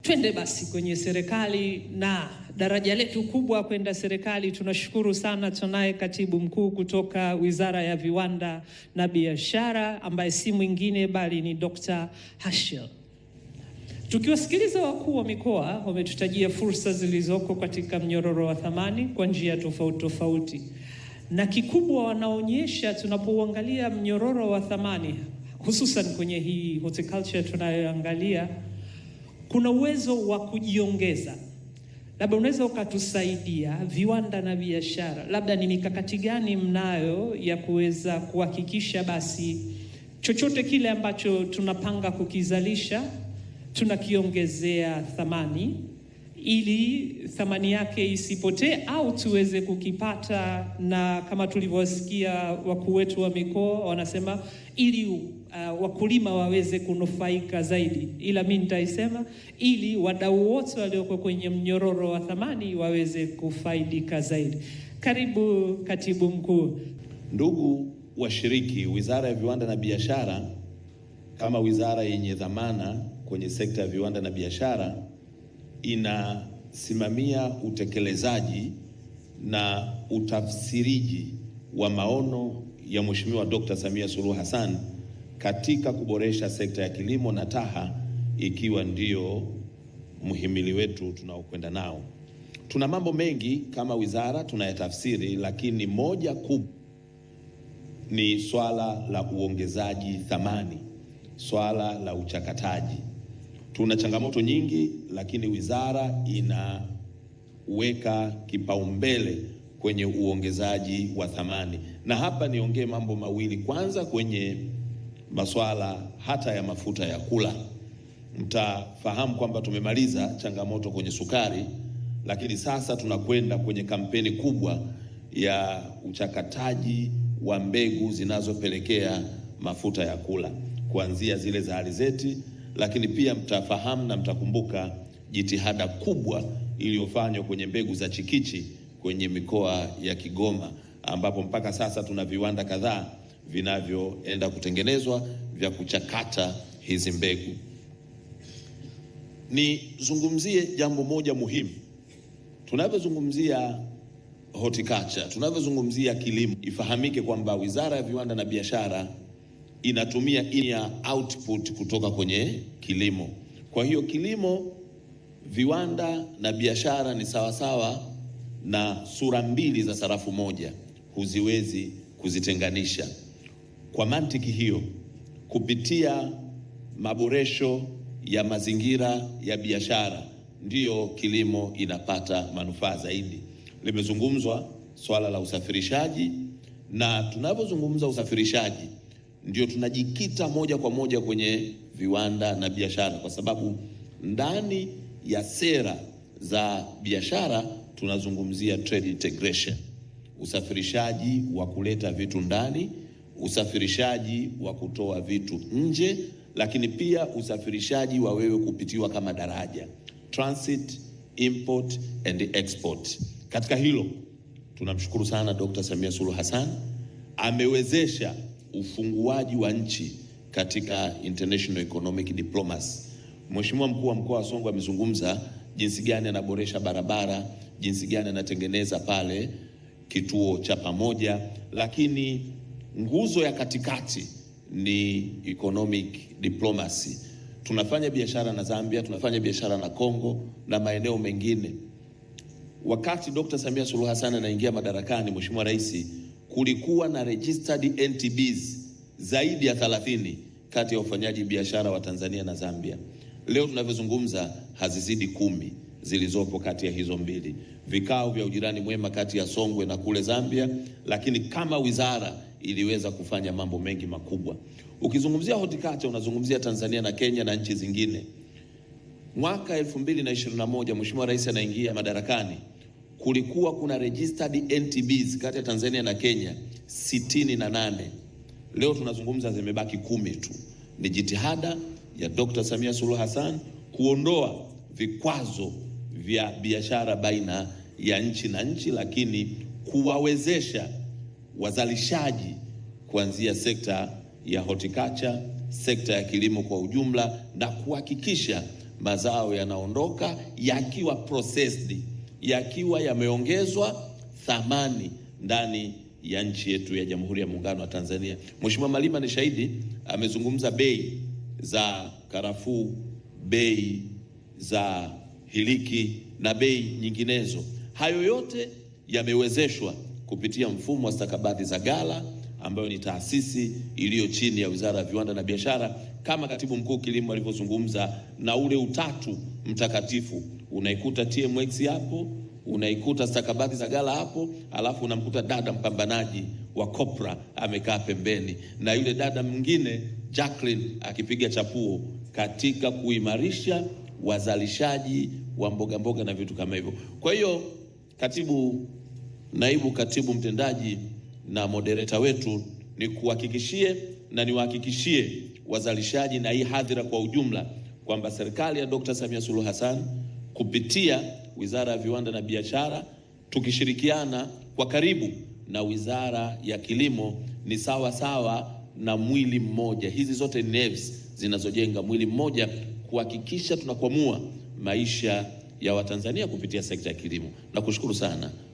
Twende basi kwenye serikali na daraja letu kubwa kwenda serikali. Tunashukuru sana, tunaye katibu mkuu kutoka Wizara ya Viwanda na Biashara ambaye si mwingine bali ni Dr. Hashel. Tukiwasikiliza wakuu wa mikoa, wametutajia fursa zilizoko katika mnyororo wa thamani kwa njia tofauti tofauti, na kikubwa wanaonyesha tunapouangalia mnyororo wa thamani, hususan kwenye hii horticulture tunayoangalia, kuna uwezo wa kujiongeza. Labda unaweza ukatusaidia viwanda na biashara, labda ni mikakati gani mnayo ya kuweza kuhakikisha basi chochote kile ambacho tunapanga kukizalisha tunakiongezea thamani ili thamani yake isipotee au tuweze kukipata, na kama tulivyosikia wakuu wetu wa mikoa wanasema ili wakulima waweze kunufaika zaidi, ila mimi nitaisema ili wadau wote walioko kwenye mnyororo wa thamani waweze kufaidika zaidi. Karibu katibu mkuu. Ndugu washiriki, Wizara ya Viwanda na Biashara kama wizara yenye dhamana kwenye sekta ya viwanda na biashara inasimamia utekelezaji na utafsiriji wa maono ya Mheshimiwa Dr. Samia Suluhu Hassan katika kuboresha sekta ya kilimo na TAHA ikiwa ndiyo muhimili wetu tunaokwenda nao. Tuna mambo mengi kama wizara tunayatafsiri, lakini moja kubwa ni swala la uongezaji thamani, swala la uchakataji. Tuna changamoto nyingi, lakini wizara inaweka kipaumbele kwenye uongezaji wa thamani. Na hapa niongee mambo mawili. Kwanza, kwenye masuala hata ya mafuta ya kula, mtafahamu kwamba tumemaliza changamoto kwenye sukari, lakini sasa tunakwenda kwenye kampeni kubwa ya uchakataji wa mbegu zinazopelekea mafuta ya kula, kuanzia zile za alizeti, lakini pia mtafahamu na mtakumbuka jitihada kubwa iliyofanywa kwenye mbegu za chikichi kwenye mikoa ya Kigoma, ambapo mpaka sasa tuna viwanda kadhaa vinavyoenda kutengenezwa vya kuchakata hizi mbegu. Nizungumzie jambo moja muhimu. Tunavyozungumzia horticulture, tunavyozungumzia kilimo, ifahamike kwamba Wizara ya Viwanda na Biashara inatumia ya output kutoka kwenye kilimo. Kwa hiyo kilimo, viwanda na biashara ni sawasawa na sura mbili za sarafu moja, huziwezi kuzitenganisha. Kwa mantiki hiyo, kupitia maboresho ya mazingira ya biashara ndiyo kilimo inapata manufaa zaidi. Limezungumzwa swala la usafirishaji, na tunapozungumza usafirishaji ndio tunajikita moja kwa moja kwenye viwanda na biashara, kwa sababu ndani ya sera za biashara tunazungumzia trade integration, usafirishaji wa kuleta vitu ndani, usafirishaji wa kutoa vitu nje, lakini pia usafirishaji wa wewe kupitiwa kama daraja, transit, import and export. Katika hilo tunamshukuru sana Dr. Samia Suluhu Hassan, amewezesha ufunguaji wa nchi katika international economic diplomacy. Mheshimiwa Mkuu wa Mkoa wa Songwe amezungumza jinsi gani anaboresha barabara, jinsi gani anatengeneza pale kituo cha pamoja, lakini nguzo ya katikati ni economic diplomacy. Tunafanya biashara na Zambia, tunafanya biashara na Kongo na maeneo mengine. Wakati Dr. Samia Suluhu Hassan anaingia madarakani, Mheshimiwa Rais, kulikuwa na registered NTBs zaidi ya 30 kati ya wafanyaji biashara wa Tanzania na Zambia. Leo tunavyozungumza hazizidi 10 zilizopo kati ya hizo mbili. Vikao vya ujirani mwema kati ya Songwe na kule Zambia, lakini kama wizara iliweza kufanya mambo mengi makubwa. Ukizungumzia horticulture unazungumzia Tanzania na Kenya na nchi zingine. Mwaka 2021 Mheshimiwa Rais anaingia madarakani, kulikuwa kuna registered NTBs kati ya Tanzania na Kenya 68. Leo tunazungumza zimebaki 10 tu. Ni jitihada ya Dr. Samia Suluhu Hassan kuondoa vikwazo vya biashara baina ya nchi na nchi, lakini kuwawezesha wazalishaji kuanzia sekta ya horticulture, sekta ya kilimo kwa ujumla, na kuhakikisha Mazao yanaondoka yakiwa processed, yakiwa yameongezwa thamani ndani ya nchi yetu ya Jamhuri ya Muungano wa Tanzania. Mheshimiwa Malima ni shahidi, amezungumza bei za karafuu, bei za hiliki na bei nyinginezo. Hayo yote yamewezeshwa kupitia mfumo wa stakabadhi za ghala ambayo ni taasisi iliyo chini ya Wizara ya Viwanda na Biashara, kama Katibu Mkuu Kilimo alivyozungumza, na ule utatu mtakatifu unaikuta TMX hapo, unaikuta stakabadhi za ghala hapo, alafu unamkuta dada mpambanaji wa kopra amekaa pembeni na yule dada mwingine Jacqueline akipiga chapuo katika kuimarisha wazalishaji wa mboga mboga na vitu kama hivyo. Kwa hiyo katibu, naibu katibu mtendaji na moderator wetu, ni kuhakikishie na niwahakikishie wazalishaji na hii hadhira kwa ujumla kwamba serikali ya Dr. Samia Suluhu Hassan kupitia Wizara ya Viwanda na Biashara tukishirikiana kwa karibu na Wizara ya Kilimo ni sawa sawa na mwili mmoja. Hizi zote ni nerves zinazojenga mwili mmoja kuhakikisha tunakwamua maisha ya Watanzania kupitia sekta ya kilimo. Nakushukuru sana.